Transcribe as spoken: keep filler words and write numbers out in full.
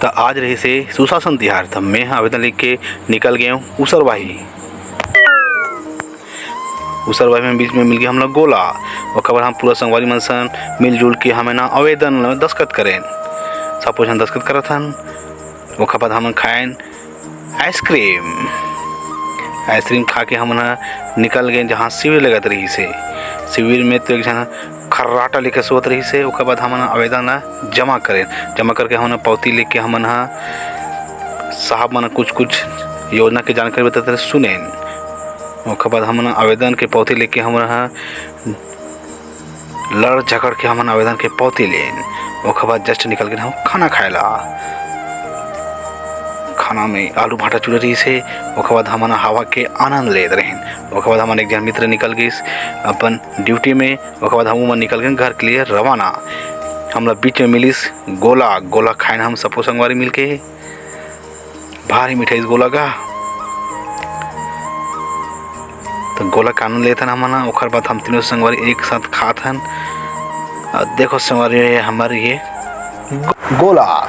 त आज रहिसे सुशासन तिहार, त मैं ह आवेदन लिख के निकल गेंव उसरवाही। उसरवाही में बीच में मिल गे हमला गोला। ओकर बाद हम पूरा संगवारी मन सन मिलजुल के हमन ह आवेदन में दस्तखत करेन। सबो झन दस्तखत करत हन। ओकर बाद हमन खाएन आइसक्रीम। आइसक्रीम खा के हमन ह निकल गेन, जहाँ शिविर लगत रहिसे। शिविर में तो एक झन खर्राटा लेके सोत रहिसे। ओकर बाद हमन ह आवेदन ला जमा करेन। जमा करके हमन ह पावती लेके हमन ह साहब मन ह कुछ कुछ योजना के जानकारी बताते रहे, सुनेन। ओकर बाद हमन ह आवेदन के पावती लेके हमन ह लड़ झगड़ के हमन आवेदन के पावती लेन। ओकर बाद just निकल गेन हम खाना खाए ला। खाना में आलू भाटा चूड़ा रहिसे। ओकर बाद हमन ह हवा के आनंद लेत रहेन। ओकर बाद हमन एक झन मित्र निकल गिस अपन ड्यूटी में। ओकर बाद हम मन निकल गेन घर के लिए रवाना। हमला बीच में मिलिस गोला। गोला खाएन हम सबो संगवारी मिलके। भारी मिठाई गोला का। तो गोला के आनंद लेथन हमन ह। ओकर बाद हम तीनों संगवारी एक साथ खात हन। अउ देखो संगवारी, हमर ये गो-, गोला।